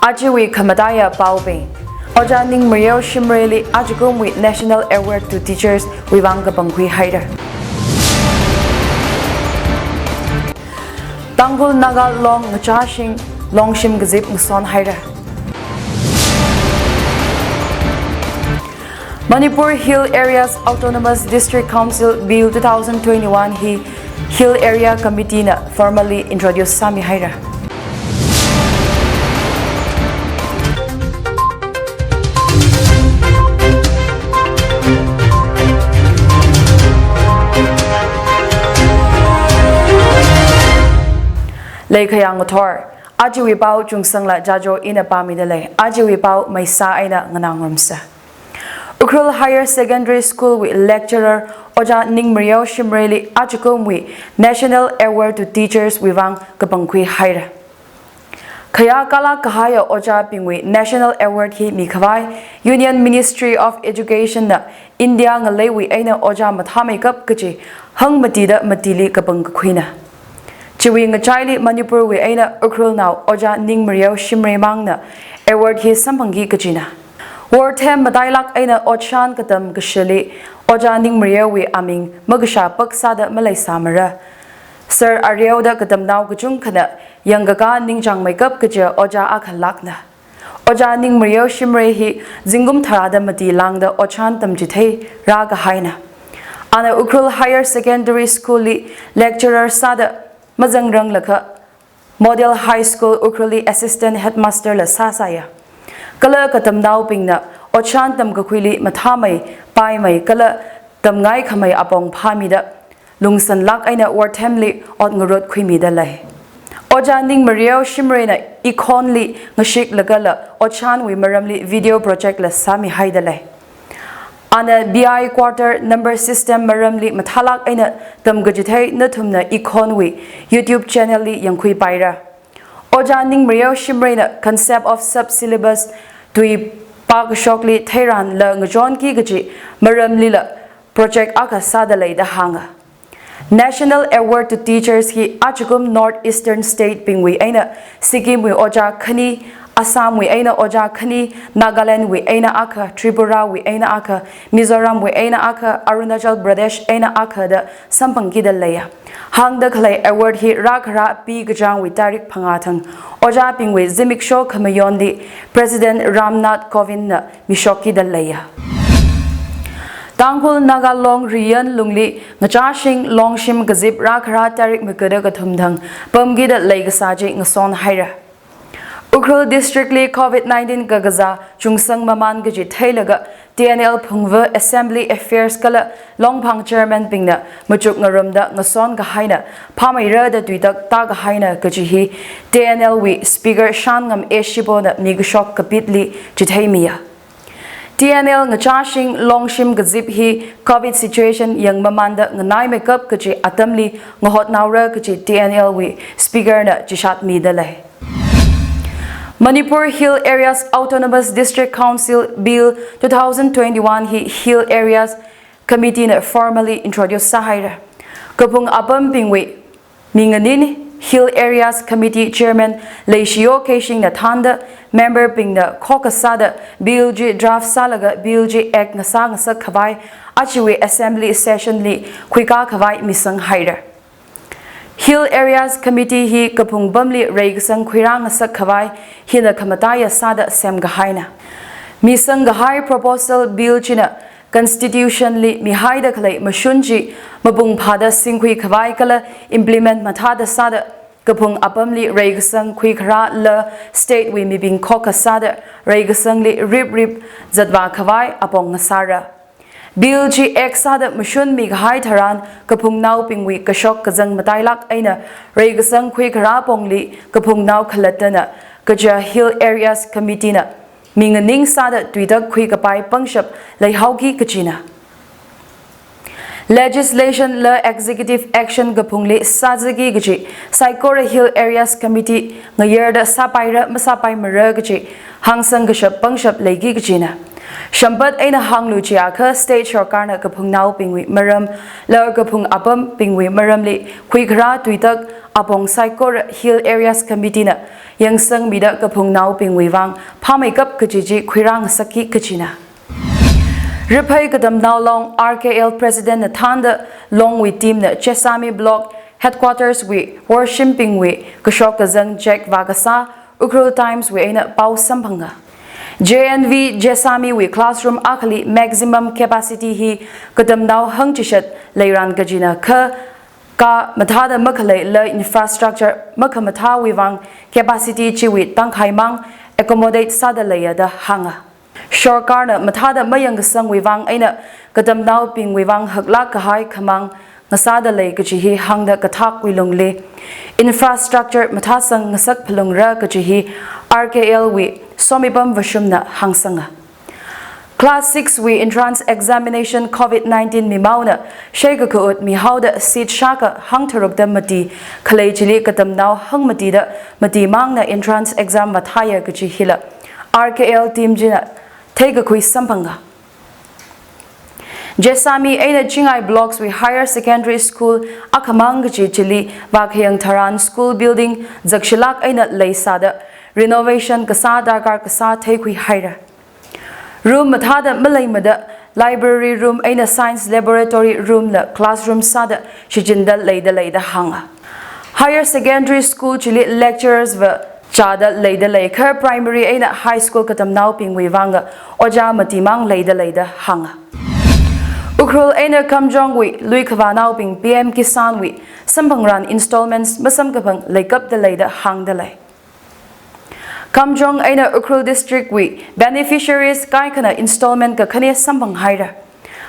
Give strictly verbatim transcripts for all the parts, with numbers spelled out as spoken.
Ajawui khamataiya paobing. Ojā Ningmareo Shimrayli ajakumwui National Award to Teachers wui vang kapangkhui haira. Tangkhul Naga Long ngachāshing longshim kazip ngason haira. Manipur Hill Areas Autonomous District Council Bill two thousand twenty-one hi Hill Area Committee na formally introduce sāmi haira. Leikhayang ngathor, ajawui pao Chungsangla Jajo ina pāmida lei, ajawui pao maisā eina nganāngarumsa. Ukhrul Higher Secondary School wui lecturer Ojā Ningmareo Shimrayli ajakumwui National Award to Teachers wui vang kapangkhui haira. Khayā kalak kahaiya ojābingwui National Award hi mikhavai Union Ministry of Education na India ngaleiwui eina ojā mathāmeikap kaji hangmatida matili kapangkakhuina. Chiwui ngachaili Manipurwui eina Ukhrulnao Ojā Ningmareo Shimray mangna award hi samphangki kajina. Worthem matailak eina otshan katam kashili Ojā Ningmareowui aming makashā paksāda maleisāmara. Sir Areo da katamnao kachungkhana yangkakā ningchāngmeikap kaja ojā akhalakna. Ojā Ningmareo Shimray hi zingkum tharāda mati lāngda otshan tamchithei rākahaina. Ana Ukhrul Higher Secondary School li lecturer sāda mazangranglakha Model High School Ukhrulli Assistant Headmaster la sāsāya. Kala katamnaobingna otshan tamkakhuili mathāmei, paimei kala tamngaikhamei apong phāmida lungsanlak eina worthemli ot ngarut khuimida lei. Ojā Ningmareo Shimrayna ikhonli ngashiklakala otshanwui maramli video project la sāmihaida lei. Ana B I quarter number system maramli mathālak eina tamkachithei nathumna ikhonwui YouTube channel li yangkhuipaira. Ojā Ningmareo Shimrayna concept of sub-syllabus tui pākashokli theiranla ngachonki kaji maramlila project akha sāda leida hānga. National Award to Teachers hi ajakum North Eastern State bingwui eina Sikkimwui ojā khani, Assamwui eina ojā khani, Nagalandwui eina akha, Tripurawui eina akha, Mizoramwui eina akha, Arunachal Pradesh eina akha da samphangkida leiya. Hāngda khalei award hi rākhara Pi kachāngwui tarik phangā thang ojābingwui zimiksho khamayonli President Ram Nath Kovind na mishokkida leiya. Tangkhul Naga Long riyan lungli ngachāshing longshim kazip rākhara tarik makada kathum thang pamkida leikasā chi ngason haira. Ukhrul District li covid nineteen kakazā chungsang maman kaji theilaga T N L Phungva Assembly Affairs kala Longphang Chairman bingna machuk ngarumda ngason kahaina phāmeira da tuitak tākahaina kaji hi T N L wui Speaker Shanngam A Shibona mikashok kapitli chitheimiya. T N L ngachāshing longshim kazip hi covid situation yangmamanda nganaimeikap kaji atamli ngahotnaora kaji T N L wui Speaker na chishatmida lei. Manipur Hill Areas Autonomous District Council Bill two thousand twenty-one hi Hill Areas Committee na formally introduce sāhaira. Kaphung apambingwui minganin Hill Areas Committee Chairman Leishiyo Keishing na thānda member bingna khokha sāda bill chi draft sālaga bill chi act ngasā ngasak khavai ajawui assembly session li khuikā khavai misang haira. Hill Areas Committee hi kaphung pamli reikasang khuirā ngasak khavai hina khamataiya sāda semkahaina. Misang kahai proposal bill china Constitution li mihaida khalei mashun chi mapung phāda singkhui khavai kala implement mathāda sāda kaphung apamli reikasang khuikharāla state wui mibing khokha sāda reikasangli riprip zatvā khavai apong ngasāra. Bill chi act sāda mashun mikahai tharan kaphungnaobingwui kashok kazang matailak eina reikasang khuikharā pongli kaphungnao khalattana kaja Hill Areas Committee na minganing sāda tuitak khuikapai pangshap leihaoki kajina. Legislation la executive action kaphungli sāzaki kaji saikora Hill Areas Committee ngayarda sāpaira masāpaimara kaji hāngsang kashap pangshap leiki kajina. Shampat eina hānglu chiakha state sorkarna kaphungnaobingwui maram, la kaphung apambingwui maramli khuikharā tuitak apong saikora Hill Areas Committee na yangsangmida kaphungnaobingwui vang phāmeikap kaji chi khuirāngasakki kajina. Riphei Katamnao Long R K L President na thānda Longwui team na Jessami Block Headquarters wui worshimbingwui kashok kazang check vākasā Ukhrul Times wui eina pao samphanga. J N V Jessami wui classroom akhali maximum capacity hi katamnao hangchishat leiran kajina kha, ka mathāda makhalei la infrastructure makhamathāwui vang capacity chiwui tangkhaimang accommodate sāda leiya da hānga. Sorkarna mathāda mayangsangwui vang eina katamnaobingwui vang haklāk kahai khamang ngasāda lei kaji hi hāngda kathakwui lungli infrastructure mathāsang ngasak phalungra kaji hi R K L wui Somipam Vashum na hāngsanga. Class six wui entrance examination covid nineteen mimaona sheikakhaut mihaoda seat shākha hangtharukda mati khalei chili katamnao hangmatida matimangna entrance exam vāthāya kaji hila R K L team china theikakhui samphanga. Jessami eina Chingai Blocks wui Higher Secondary School akhamang kaji chili vākhayang tharan school building zakshilāk eina leisāda renovation kasā darkar kasā theikhuihaira. Room mathāda maleimada library room eina science laboratory room la classroom sāda shichinda leida leida hānga. Higher Secondary School chili lecturers va chāda leida lei kha primary eina high school katamnaobingwui vanga ojā matimang leida leida hānga. Ukhrul eina Kamjongwui luikhavānaobing P M Kisan wui samphangran installments masamkaphang leikapda leida hāngda lei. Kamjong eina Ukhrul District wui beneficiaries kaikhana installment kakhane samphanghaira.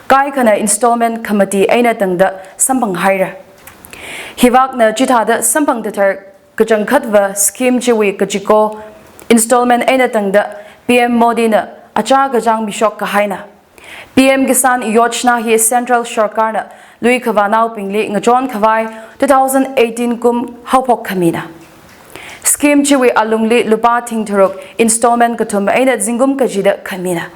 Kaikhana installment khamati eina tangda samphanghaira. Hivākna chithāda samphang tathar kachangkhatva scheme chiwui kachiko installment eina tangda P M Modi na achā kachāng mishok kahaina. P M Kisan Yojana hi Central Sorkarna luikhavānaobingli ngachonkhavai two thousand eighteen kum haophok khamina. Scheme chiwui alungli lupā thing tharuk installment kathum eina zingkum kachida khamina.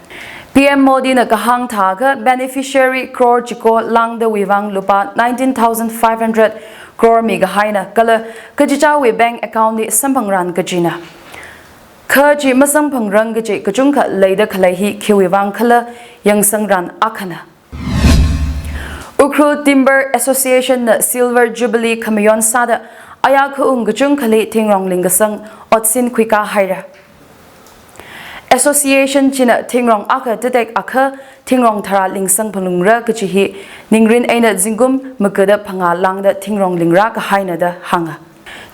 P M Modi na kahāng thākha beneficiary crore chiko lāngdawui vang lupā nineteen thousand five hundred crore mikahaina kala kachichāwui bank account li samphangran kajina. Kha chi masamphangrang kaji kachungkha leida khalei hi khiwui vang khala yangsangran akhana. Ukhrul Timber Association na Silver Jubilee khamayon sāda ayā khaung kachungkhali thingrong lingkasang otsin khuikāhaira. Association china thingrong akha titek akha thingrong tharā lingsang phalungra kaji hi ningrin eina zingkum magada phangā lāngda thingrong lingra kahaina da hānga.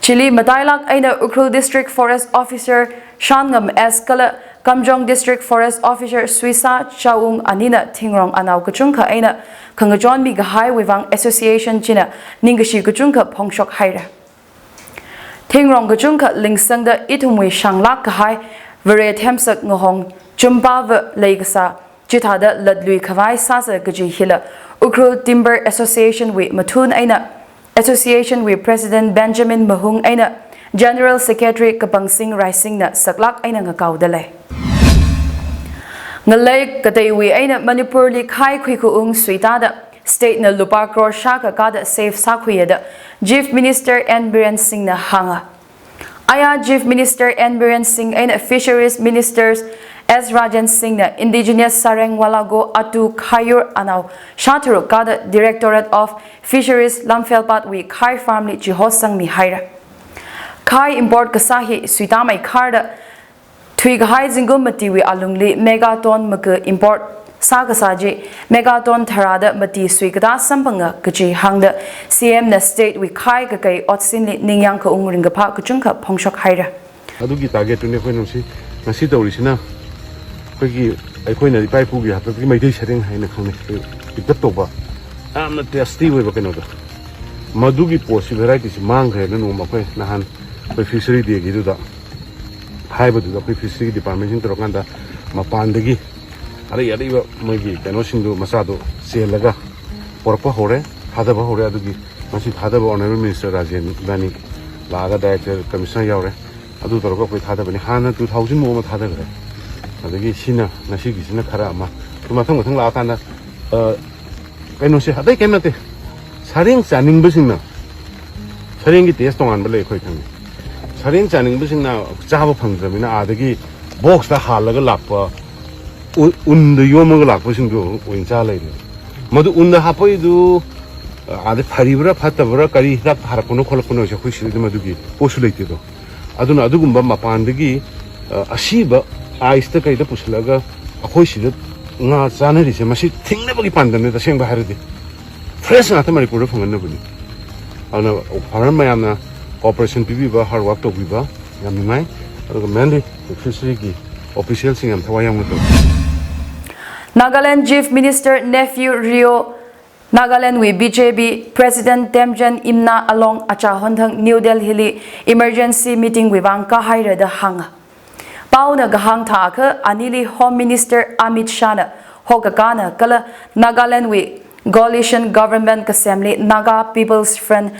Chili matailāk eina Ukhrul District Forest Officer Shanngam S kala Kamjong District Forest Officer Suisa Chaung anina thingrong anao kachungkha eina khangachon mikahaiwui vang association china ningkashi kachungkha phongshokhaira. Thingrong kachungkha lingsangda ithumwui shanglāk kahai Vare themsak ngahong chumpava leikasā chithāda latlui khavai sāsa kaji hila Ukhrul Timber Association wui mathun eina Association wui President Benjamin Mahung eina General Secretary Kapangsing Raising na saklāk eina ngakaoda lei. Ngalei kateiwui eina Manipur li khai khuikhaung suitāda state na lupā crore shākha kāda save sākhuiya da Chief Minister N Biren Singh na hānga. Ayā Chief Minister N Biren Singh eina Fisheries Ministers S Rajan Singh na indigenous Sareng Walago Atu Khayur anao shātharuk kāda Directorate of Fisheries Lamfelpat wui khai farm li chihosangmihaira. Khai import kasā hi suitāmei kharda thuikahai zingkum matiwui alungli megaton maka import sākasā chi megaton tharāda mati suikatā samphanga kaji hāngda C M na state wui khai kakai otsinli ningyāng khaung ringkaphā kachungkha phongshokhaira. ꯑꯗꯨꯒꯤ target ꯇꯨꯅꯤ ꯑꯩꯈꯣꯏꯅ ꯉꯁꯤ, ꯉꯁꯤ ꯇꯧꯔꯤꯁꯤꯅ꯫ ꯑꯩꯈꯣꯏꯒꯤ, ꯑꯩꯈꯣꯏꯅ ꯏꯄꯥ ꯏꯄꯨꯒꯤ ꯍꯥꯛꯇꯛꯇꯒꯤ ꯃꯩꯇꯩ ꯁꯔꯦꯡ ꯍꯥꯏꯅ ꯈꯪꯅꯩ, ꯑꯩꯈꯣꯏ ꯄꯤꯛꯇꯛ ꯇꯧꯕ, ꯌꯥꯝꯅ tasty ꯑꯣꯏꯕ ꯀꯩꯅꯣꯗꯣ꯫ ꯃꯗꯨꯒꯤ ꯄꯣꯠꯁꯤ, variety ꯁꯤ ꯃꯥꯡꯈ꯭ꯔꯦꯅ ꯅꯣꯡꯃ ꯑꯩꯈꯣꯏ ꯅꯍꯥꯟ ꯑꯩꯈꯣꯏ Fishery Day ꯒꯤꯗꯨꯗ ꯍꯥꯏꯕꯗꯨꯗ ꯑꯩꯈꯣꯏ Fishery Department ꯁꯤꯡ ꯇꯧꯔꯀꯥꯟꯗ ꯃꯄꯥꯟꯗꯒꯤ ꯑꯔꯩ ꯑꯔꯩꯕ ꯃꯣꯏꯒꯤ ꯀꯩꯅꯣꯁꯤꯡꯗꯨ ꯃꯆꯥꯗꯨ ꯆꯦꯜꯂꯒ ꯄꯨꯔꯛꯄ ꯍꯧꯔꯦ, ꯊꯥꯗꯕ ꯍꯧꯔꯦ꯫ ꯑꯗꯨꯒꯤ ꯉꯁꯤ ꯊꯥꯗꯕ Honourable Minister ꯔꯥꯖꯦꯟ ꯏꯕꯥꯅꯤ ꯂꯥꯛꯑꯒ, Director, Commissioner ꯌꯥꯎꯔꯦ꯫ ꯑꯗꯨ ꯇꯧꯔꯒ ꯑꯩꯈꯣꯏ ꯊꯥꯗꯕꯅꯤ꯫ ꯍꯥꯟꯅ two thousand ꯃꯨꯛ ꯑꯃ ꯊꯥꯗꯈ꯭ꯔꯦ꯫ ꯑꯗꯒꯤ ꯁꯤꯅ, ꯉꯁꯤꯒꯤꯁꯤꯅ ꯈꯔ ꯑꯃ꯫ ꯑꯗꯨ ꯃꯊꯪ ꯃꯊꯪ ꯂꯥꯛꯑꯀꯥꯟꯗ, ꯑ, ꯀꯩꯅꯣꯁꯦ, ꯑꯇꯩ ꯀꯩꯝ ꯅꯠꯇꯦ꯫ ꯁꯔꯦꯡ ꯆꯥꯅꯤꯡꯕꯁꯤꯡꯅ, ꯁꯔꯦꯡꯒꯤ taste ꯇꯣꯉꯥꯟꯕ ꯂꯩ, ꯑꯩꯈꯣꯏ ꯈꯪꯉꯤ꯫ ꯁꯔꯦꯡ ꯆꯥꯅꯤꯡꯕꯁꯤꯡꯅ ꯆꯥꯕ ꯐꯪꯗ꯭ꯔꯕꯅꯤꯅ, ꯑꯥꯗꯒꯤ box ꯇ ꯍꯥꯜꯂꯒ ꯂꯥꯛꯄ, ꯎ-, ꯎꯟꯗ ꯌꯣꯝꯃꯒ ꯂꯥꯛꯄꯁꯤꯡꯗꯣ ꯑꯣꯏꯅ ꯆꯥ ꯂꯩꯔꯦ꯫ ꯃꯗꯨ ꯎꯟꯗ ꯍꯥꯞꯄꯛꯏꯗꯨ, ꯑ, ꯑꯥꯗ ꯐꯔꯤꯕ꯭ꯔꯥ, ꯐꯠꯇꯕ꯭ꯔꯥ, ꯀꯔꯤ ꯍꯤꯗꯥꯛ ꯊꯥꯔꯛꯄꯅꯣ, ꯈꯣꯠꯂꯛꯄꯅꯣ ꯍꯥꯏꯁꯦ ꯑꯩꯈꯣꯏ ꯁꯤꯗꯗꯤ ꯃꯗꯨꯒꯤ ꯄꯣꯠꯁꯨ ꯂꯩꯇꯦꯗꯣ꯫ ꯑꯗꯨꯅ ꯑꯗꯨꯒꯨꯝꯕ ꯃꯄꯥꯟꯗꯒꯤ, ꯑ, ꯑꯁꯤꯕ ice ꯇ ꯀꯩꯗ ꯄꯨꯁꯤꯜꯂꯒ ꯑꯩꯈꯣꯏ ꯁꯤꯗ ꯉꯥ ꯆꯥꯅꯔꯤꯁꯦ, ꯃꯁꯤ ꯊꯤꯡꯅꯕꯒꯤ ꯄꯥꯟꯗꯝꯅꯦ, ꯇꯁꯦꯡꯕ ꯍꯥꯏꯔꯗꯤ꯫ Fresh ꯉꯥꯛꯇ ꯃꯅꯤꯄꯨꯔꯗ ꯐꯪꯍꯟꯅꯕꯅꯤ꯫ ꯑꯗꯨꯅ farmer ꯃꯌꯥꯝꯅ cooperation ꯄꯤꯕꯤꯕ, hard work ꯇꯧꯕꯤꯕ ꯌꯥꯝ ꯅꯨꯡꯉꯥꯏ꯫ ꯑꯗꯨꯒ mainly fishery ꯒꯤ official ꯁꯤꯡ ꯌꯥꯝ ꯊꯋꯥꯏ ꯌꯥꯎꯅ ꯇꯧꯕꯤ꯫ Nagaland Chief Minister Neiphiu Rio, Nagaland wui B J P President Temjen Imna along achahon thang New Delhi li emergency meeting wui vang kahaira da hānga. Paona kahāng thākha anili Home Minister Amit Shah na hokakana kala Nagaland wui coalition government kasemli Naga People's Front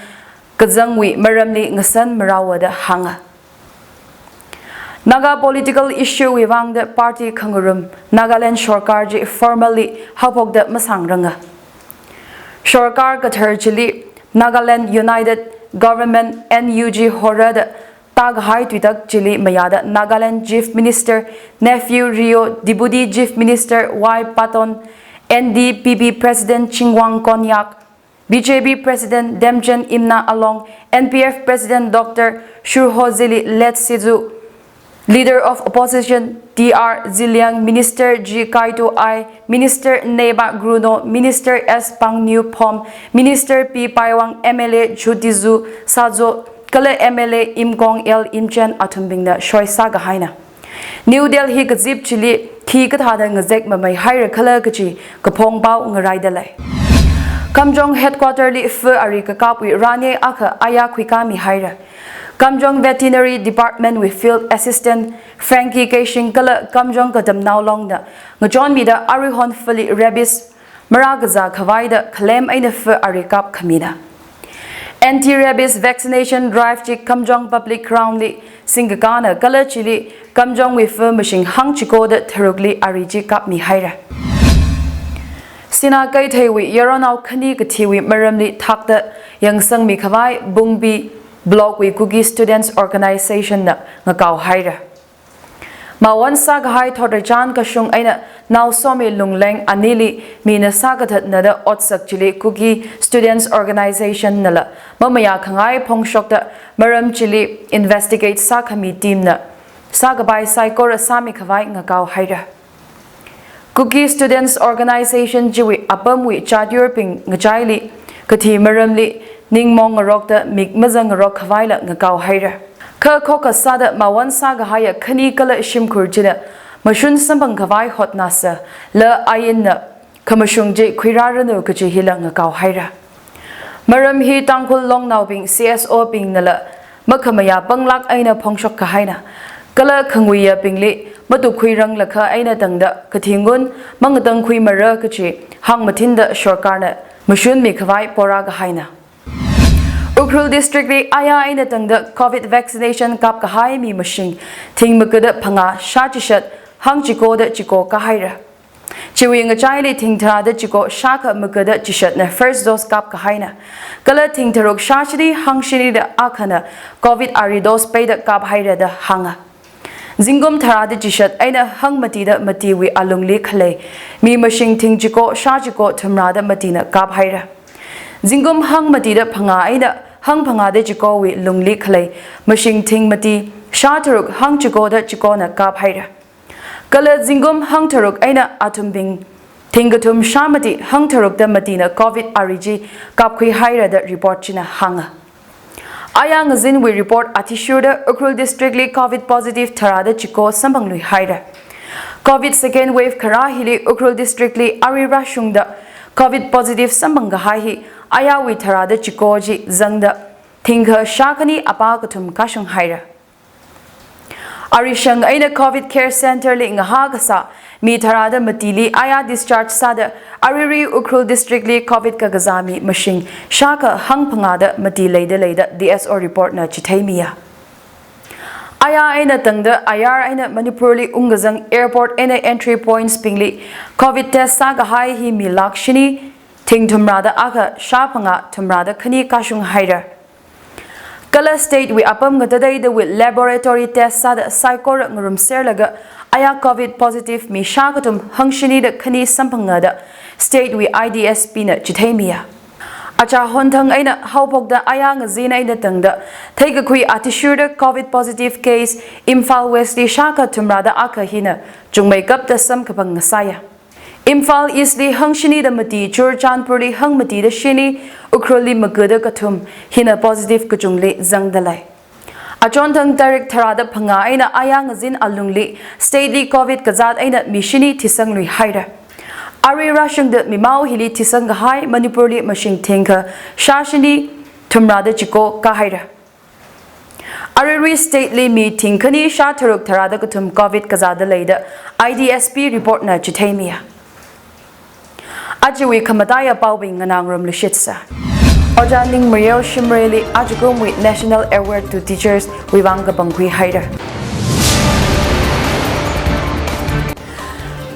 kazangwui maramli ngasan marao da hānga. Naga political issue wui vangda party khangarum Nagaland sorkar chi formally haophokda masāngranga. Sorkar kathar chili Nagaland United Government, N U G, horada tākahai tuitak chili mayāda Nagaland Chief Minister Neiphiu Rio, Deputy Chief Minister Y Patton, N D P P President Chingwang Konyak, B J P President Temjen Imna along N P F President Doctor Shurhotzili Letsitsu, Leader of Opposition T R Zeliang, Minister G Kaitu Ai, Minister Neba Grunno, Minister S Pangniu Phom, Minister P Paiwang, M L A Jyotizu Sazo kala M L A Imkong L Imchen athumbingna soi sākahaina. New Delhi kazip chili khi kathāda ngazek mameihaira khala kachi kaphong pao ngaraida lei. Kamjong headquarter li fur ari kakapwui rane akha aya khuikāmihaira. Kamjong Veterinary Department wui Field Assistant Frankie Keishing kala Kamjong Katamnao Longna ngachonmida aruihon furli rabies marā kazā khavai da khalem eina fur ari kapkhamina. Anti-rabies vaccination drive chi Kamjong Public Ground li singkakāna kala chili Kamjong wui fur mashing hangchiko da tharukli ari chi kapmihaira. Sinā Keitheiwui yaronao khani kathiwui maramli thakta yangsangmi khavai Bungbi Block wui Kuki Students Organization na ngakaohaira. Mawon sākahai thotachan kashung eina Naosomi Lungleng anili mina sākathatna da otsak chili Kuki Students Organization nala mamayā khangai phongshokta maram chili investigate sākhami team na sākapai saikora sāmi khavai ngakaohaira. Kuki Students Organization chiwui apamwui chatyurbing ngachaili kathi maramli ningmong ngarokta mik mazang ngarok khavaila ngakaohaira. Kha khokha sāda mawon sākahaiya khani kala shimkhur china mashun samphang khavai hotnasa la ainna khamashung chi khuirāranu kachi hila ngakaohaira. Maram hi Tangkhul longnaobing C S O bing nala makhamayā panglāk eina phongshok kahaina. Kala khanguiyabingli matukhuiranglakha eina tangda kathingun mangatangkhuimara kachi hāngmathinda sorkarna mashunmi khavai porā kahaina. Ukhrul District li aya eina tangda Covid vaccination kapkahai mi mashing thing makada phangā shā chishat hangchiko da chiko kahaira. Chiwui ngachaili thing tharāda chiko shākha makada chishatna first dose kapkahaina. Kala thing tharuk shā shini hangshini da akhana Covid ari dose peida kaphaira da hānga. Zingkum tharāda chishat eina hangmatida matiwui alungli khalei mi mashing thing chiko shā chiko thumrāda matina kaphaira. Zingkum hangmatida phangā eina hangphangāda chikowui lungli khalei mashing thing mati shā tharuk hangchiko da chikona kaphaira. Kala zingkum hangtharuk eina athumbing thing kathum shā mati hangtharukda matina Covid ari chi kapkhuihaira da report china hānga. Aya ngazinwui report athishurda Ukhrul District li Covid positive tharāda chiko samphangluihaira. Covid second wave kharā hili Ukhrul District li ari rāshungda Covid positive samphang kahai hi ayawui tharāda chiko chi zangda thingkha shākhani apā kathum kashunghaira. Arishang eina Covid Care Center li ngahā kasā mi tharāda matili aya discharge sāda aruirui Ukhrul District li Covid kakazā mi mashing shākha hangphangāda mati leida leida D S O report na chitheimiya. Aya eina tangda ayar eina Manipurli ungkazang airport eina entry points bingli Covid test sākahai hi mi lakh shini thing thumrada akha shā phangā thumrada khani kashung haira. Kala state wui apam ngatateida wui laboratory test sāda saikora ngarumserlaga aya Covid positive mi shākathum hangshini da khani samphanga da state wui I D S P na chitheimiya. Achā honthang eina haophokda aya ngazin eina tangda theikakhui athishurda Covid positive case Imphal West li shākha thumrada akha hina chungmeikapta samkaphang ngasāya. Imphal East li hangshini da mati, Churachandpur li hangmati da shini, Ukhrul li maga da kathum hina positive kachungli zangda lei. Achonthang tarik tharada phangā eina aya ngazin alungli state li Covid kazat eina mi shini thisanglui haira. Arui rāshungda mimao hili thisang kahai Manipurli mashing thingkha shā shini thumrada chiko kahaira. Aruirui state li mi thing khani shā tharuk tharada kathum Covid kazada leida I D S P report na chitheimiya. Ajawui khamataiya paobing nganāngarum lushitsa. Ojā Ningmayao Shimrayli ajakumwui National Award to Teachers wui vang kapangkhui haira.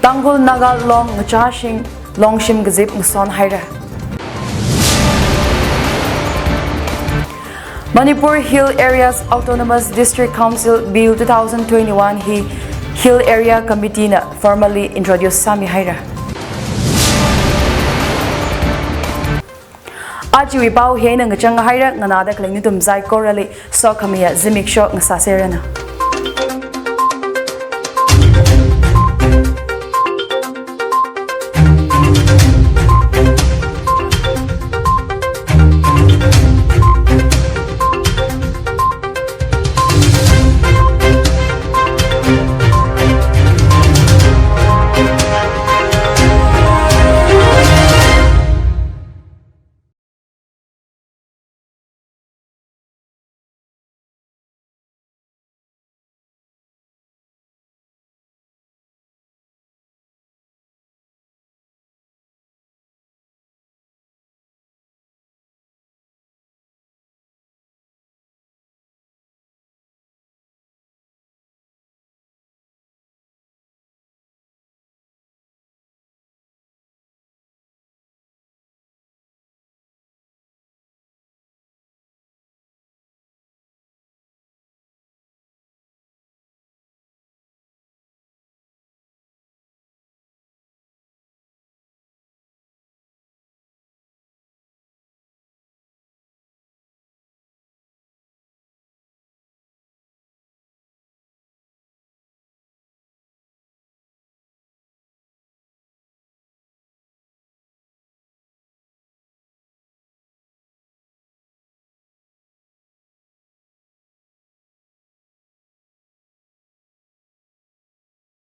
Tangkhul Naga Long ngachāshing longshim kazip ngason haira. Manipur Hill Areas Autonomous District Council Bill two thousand twenty-one hi Hill Area Committee na formally introduce sāmi haira. Ajawui pao hi eina ngachang haira, nganāda khalei nathum saikorali sokhamayā zimiksho ngasāseranu.